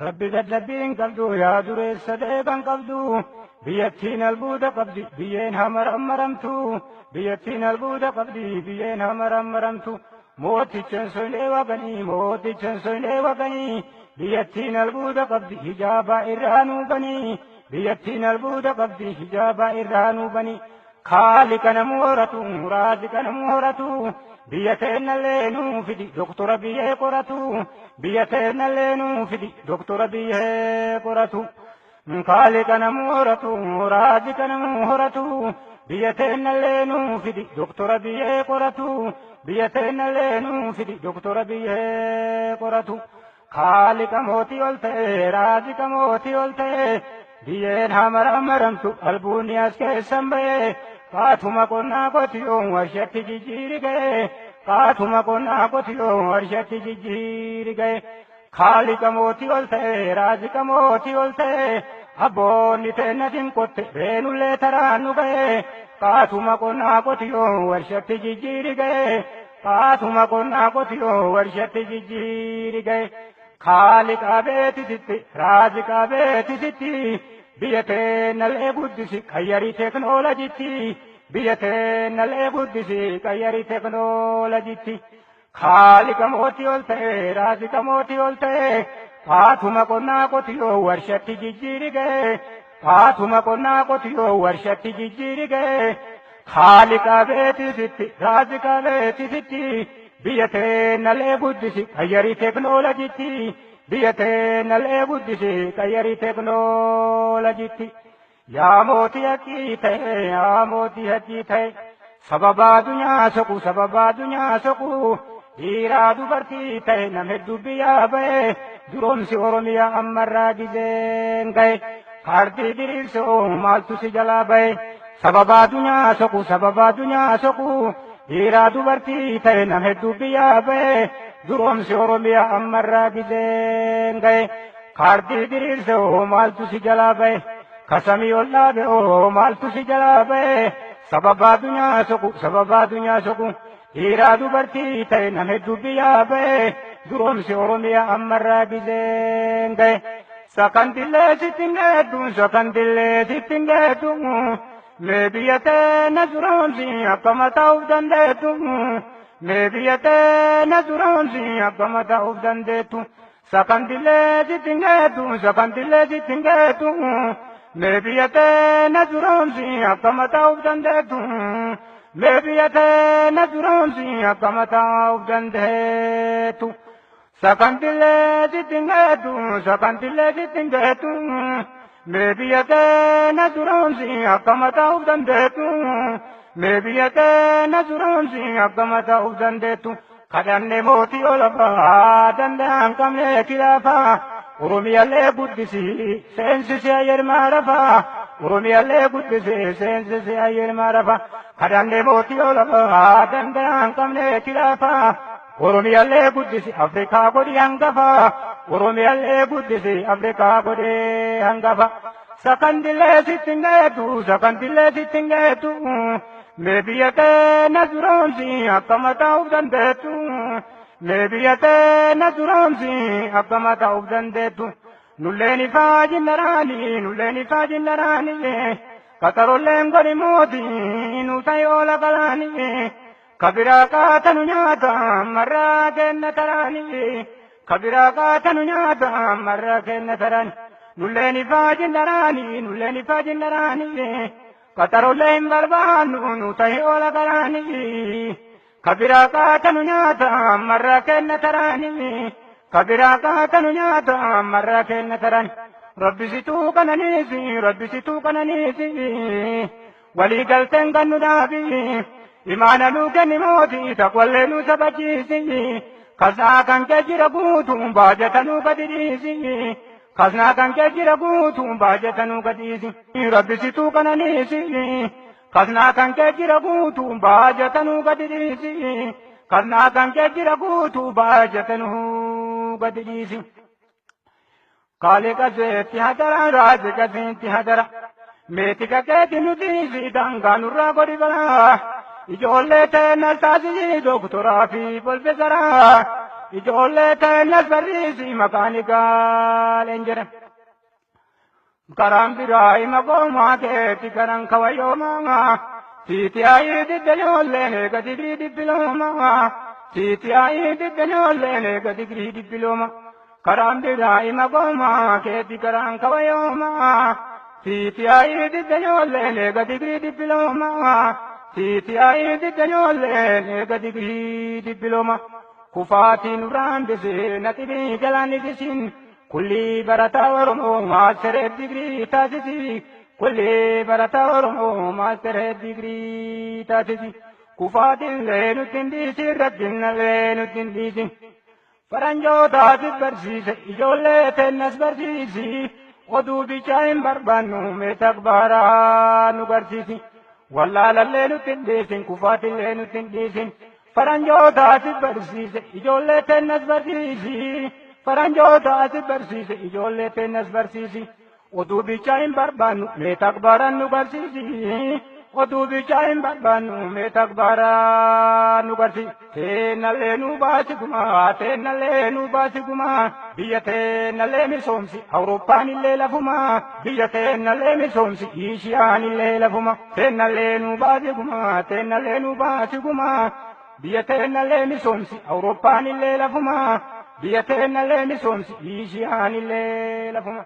Rabbi dadhabbiin qabdu yaa dureessa deeban qabdu biyyattiin albuuda qabdi biyyeen hamarammaramtu biyyattiin albuuda qabdi biyyeen hamarammaramtu mootichan soynee waqanii mootichan soynee waqanii biyyattiin albuuda qabdi hijaabaa irraa nuubanii biyyattiin albuuda qabdi hijaabaa irraa nuubanii kaaliqa namuu horatu raaziqa namuu horatu biyya teennallee nuu fidi doktora biyyee qoratu biyya teennallee nuu fidi doktora biyyee qoratu kaaliqa namuu horatu raaziqa namuu horatu biyya teennallee nuu fidi doktora biyyee qoratu biyya teennallee nuu fidi doktora biyyee qoratu kaaliqa mootii ol ta'e raaziqa mootii ol ta'e biyyeen hamara maramtu albuunni as keessan ba'e qaatuma qonnaa qotiyoon warshatti jijjiiri ga'e qaatuma qonnaa qotiyoon warshatti jijjiiri ga'e kaaliqa mootii ol ta'e raaziqa mootii ol ta'e abboonni teennatin qotte reenullee taraan nu ga'e qaatuma qonnaa qotiyoon warshatti jijjiiri ga'e qaatuma qonnaa qotiyoon warshatti jijjiiri ga'e kaaliqa beetisitti raaziqa beetisitti biyya teennallee guddisi qayyarii teeknoolajitti biyya teennallee guddisi qayyarii teeknoolajitti kaaliqa mootii ol ta'e raaziqa mootii ol ta'e qaatuma qonnaa qotiyoo warshatti jijjiiri ga'e qaatuma qonnaa qotiyoo warshatti jijjiiri ga'e kaaliqa beetisitti raaziqa beetisitti biyya teennallee guddisi qayyarii teeknoolajitti biyya teennallee guddisi qayyarii teeknoolajitti yaa mootii haqqii ta'e yaa mootii haqqii ta'e sababaa dunyaa soqu sababaa dunyaa soqu dhiiraa dubartii ta'e nam hedduu biyyaa ba'e duroomsi oromiyaa ammarraa gizeen ga'e kaartii diriirsoo maaltu si jalaa ba'e sababaa dunyaa soqu sababaa dunyaa soqu dhiiraa dubartii ta'e nam hedduu biyyaa ba'e duroomsi oromiyaa ammarraa gizeen ga'e kaartii diriirsoo maaltu si jalaa ba'e kasamii ol dhaabe oo maaltu si jalaa ba'e sababaa dunyaa soqu sababaa dunyaa soqu dhiiraa dubartii ta'e nam hedduu biyyaa ba'e duroomsi oromiyaa ammarraa gizeen ga'e sakandillee sittin geeddu sakandillee sittin geeddu mee biyya teena duroomsi akka mataa dandeettu mee biyya teena duroomsi akka mataa uf dandeettu sakandillee sittin geeddu sakandillee sittin geeddu mee biyya teena duroomsi akka mataa uf dandeettu mee biyya teena duroomsi akka mataa uf dandeettu sakandillee sittin geeddu sakandillee sittin geeddu mee biyya teena duroomsi akka mataa uf dandeettu mee biyya teena duroomsi akka mataa uf dandeettu kadhanne mootii olafaa danda'an qabne kilaafaa oromiyaallee guddisi seensisi ayyermaa lafaa oromiyaallee guddisi seensisi ayyermaa lafaa kadhanne mootii olafaa danda'an qabne kilaafaa oromiyaallee guddisi afrikaa godhi hangafaa oromiyaallee guddisi afrikaa godhi hangafa sakandillee sittin geetu sakandillee sittin geetu mee biyya teena duroomsi akka mataa uf dandeettu mee biyya teena duroomsi akka mataa uf dandeettu nulleen ifaajinlaraani nulleen ifaajinlaraani qaxarolleen godhi mootii nu ta'e oola galaani kabiraa qaatanu nyaata marraa kenna taraani kabiraa qaatanu nyaata marraa kenna taraani nulleen ifaajinlaraani nulleen ifaajinlaraani qaxarollee hin barbaannu nu ta'e oola galaani kabiraa qaatanu nyaata marraa kenna taraani kabiraa qaatanu nyaata marraa kenna taraani rabbisituu qananiisi rabbisituu qananiisi walii galteen gannu dhaabi imaana nuu kenni mootii taqwallee nuu sabachiisi kasnaa kan kee jira guutuun baajata nuu gadi dhiisi kasnaa kan kee jira guutuun baajata nuu gadi dhiisi rabbisituu qananiisi kasnaa kan kee jira guutuun baajata nuu gadi dhiisi kasnaa kan kee jira guutuu baajata nuu gadi dhiisi. Kaaliqa seetti hadara raaziqa seetti hadara meetika keeti nu dhiisi daangaa nurraa godhi balaa ijoollee teenna taasisi doktoraa fi profeesaraa. Ijoollee teennas barsiisi makaanikaaleen jedhan. Karaan biraa hima goomaa keetti karan kawayyoomaa. TTI didda ijoolleen eega digirii dippiloomaa. TTI didda ijoolleen eega digirii dippiloomaa. Karaan biraa hima goomaa keetti karaan kawayyoomaa. TTI didda ijoolleen eega digirii dippiloomaa. TTI didda ijoolleen eega digirii dippiloomaa. Kufaatiin nurraan bisee naxibii galaanni bisin. Kulli barataa Oromoo maasteree digirii taasisi. Kulli barataa Oromoo maasteree digirii taasisi. Kufaatiin lee nutti hin dhiisin rakkinna lee nutti hin dhiisin. Faranjootaati barsiise ijoollee teennas barsiisi. Oduu bichaa hin barbaannu mee takbaaraa nu barsiisi. Wallaalallee nutti hin dhiisin kufaatillee nutti hin dhiisin. Faranjootaati barsiise ijoollee teennas barsiisi. Faranjootaati barsiise ijoollee teennas barsiisi. Oduu bichaa hin barbaannu mee takbaaraan nu barsiisi. Oduu bichaa hin barbaannu mee takbaaraa nu barsiisi. Teennallee nu baasi gumaa teennallee nu baasi gumaa biyya teennallee misoomsi Awurooppaan illee lafuma biyya teennallee misoomsi Iishiyaan illee lafuma teennallee nu baasi gumaa teennallee nu baasi gumaa biyya teennallee misoomsi Awurooppaan illee lafuma biyya teennallee misoomsi Iishiyaan illee lafuma.